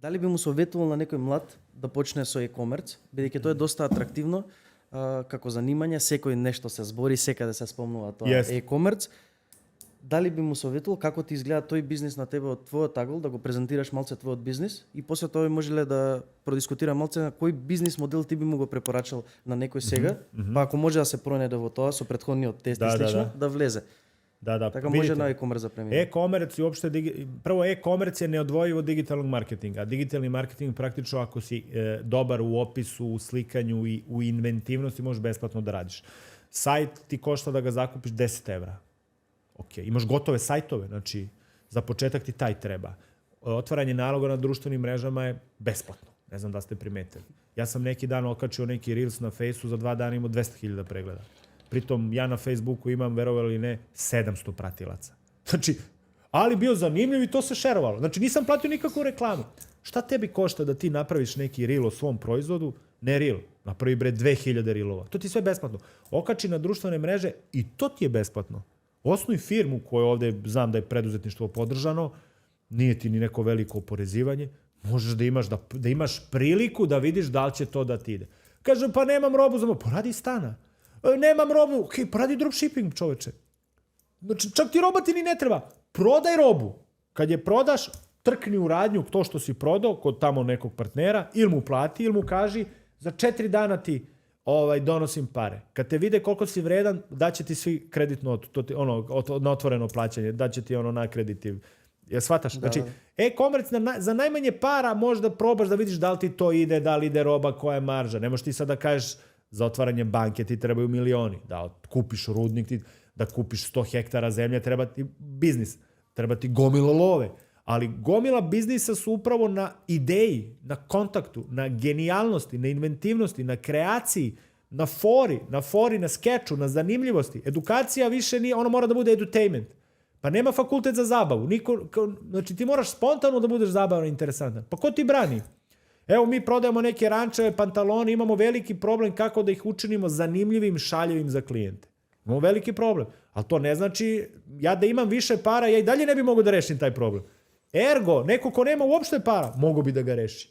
Дали би му советувал на некој млад да почне со e-commerce, бидејќи тоа е доста атрактивно како занимање, секој нешто се збори, секаде се спомнува тоа e-commerce. Дали би му советувал како ти изгледа тој бизнис на тебе од твојот агол, да го презентираш малце твојот бизнис и после тоа можеле да продискутира малце на кој бизнис модел ти би му го препорачал на некој сега, па ако може да се пронајде во тоа со претходниот тест и слично, да влезе. Така може на e-commerce да премине. E-commerce и уопште прво e-commerce е неодвојиво од дигиталnog маркетинга. Дигитални маркетинг практично ако си добар у опису, у сликању и у инвентивности можеш бесплатно да радиш. Сајт ти кошта да га закупиш 10 евра. Океј, имаш готове сајтове, значи за почетак ти тај треба. Отварање налога на друштвеним мрежама е бесплатно. Не знам да сте приметили. Ја сам неки дан окачио неки Reels на Фейсу, за 2 дана имao 200.000 прегледа. Притом, ја на Фейсбуку имам, веровали или не, 700 пратилаца. Значи, ali bio zanimljiv i to se šerovalo. Znači, nisam platio nikakvu reklamu. Šta tebi košta da ti napraviš neki reel o svom proizvodu? Ne reel, napravi bre 2000 reelova. To ti sve besplatno. Okači na društvene mreže i to ti je besplatno. Osnuj firmu koju ovde znam da je preduzetništvo podržano, nije ti ni neko veliko oporezivanje, možeš da imaš priliku da vidiš da li će to da ti ide. Kaže, pa nemam robu za pa radi stana. Nemam robu, okej, pa radi dropshipping, čoveče. Znači, čak ti roba ti ni ne treba. Prodaj robu. Kad je prodaš, trkni u radnju to što si prodao kod tamo nekog partnera, ili mu plati, ili mu kaži, za 4 dana ti donosim pare. Kad te vide koliko si vredan, daće ti svi kreditno na otvoreno plaćanje, daće ti na krediti. Ja shvataš? Znači, e-commerce za najmanje para možda probaš da vidiš da li ti to ide, da li ide roba, koja je marža. Ne možeš ti sad da kažeš za otvaranje banke ti trebaju milioni, da kupiš rudnik, da kupiš 100 hektara zemlje, treba ti biznis, treba ti gomila love. Ali gomila biznisa su upravo na ideji, na kontaktu, na genijalnosti, na inventivnosti, na kreaciji, na fori, na skeču, na zanimljivosti. Edukacija više nije, ono mora da bude edutainment. Pa nema fakultet za zabavu. Znači ti moraš spontano da budeš zabavno interesantan. Pa ko ti brani? Evo mi prodajemo neke rančeve, pantalone, imamo veliki problem kako da ih učinimo zanimljivim, šaljivim za klijente. Imamo veliki problem. Ali to ne znači, ja da imam više para, ja i dalje ne bi mogao da rešim taj problem. Ergo, neko ko nema uopšte para, mogo bi da ga reši.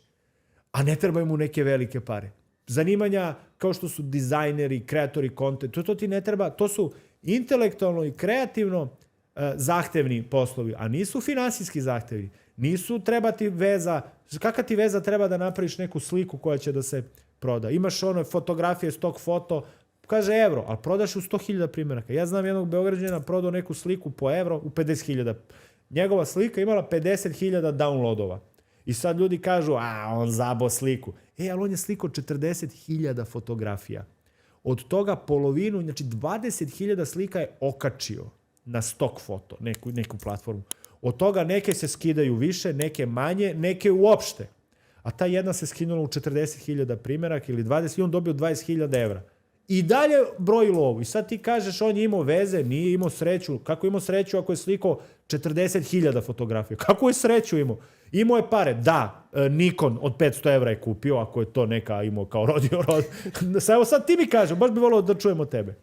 A ne trebaju mu neke velike pare. Zanimanja kao što su dizajneri, kreatori content, to ti ne treba, to su intelektualno i kreativno zahtevni poslovi, a nisu finansijski zahtevni. Nisu treba ti veza, kakva ti veza treba da napraviš neku sliku koja će da se proda. Imaš fotografije, stok foto, kaže evro, ali prodaš u 100.000 primjeraka. Ja znam jednog Beograđana prodao neku sliku po evro u 50.000. Njegova slika imala 50.000 downloadova. I sad ljudi kažu, on zabo sliku. Ali on je slikao 40.000 fotografija. Od toga polovinu, znači 20.000 slika je okačio na stok foto, neku platformu. Od toga neke se skidaju više, neke manje, neke uopšte. A ta jedna se skinula u 40.000 primjeraka ili 20 i on dobio 20.000 evra. I dalje broji lovu. I sad ti kažeš on je imao veze, nije imao sreću. Kako je imao sreću ako je slikao 40.000 fotografija? Kako je sreću imao? Imao je pare. Da, Nikon od 500 evra je kupio, ako je to neka imao kao rodio rod. Evo sad ti mi kažeš, baš bi volio da čujemo tebe.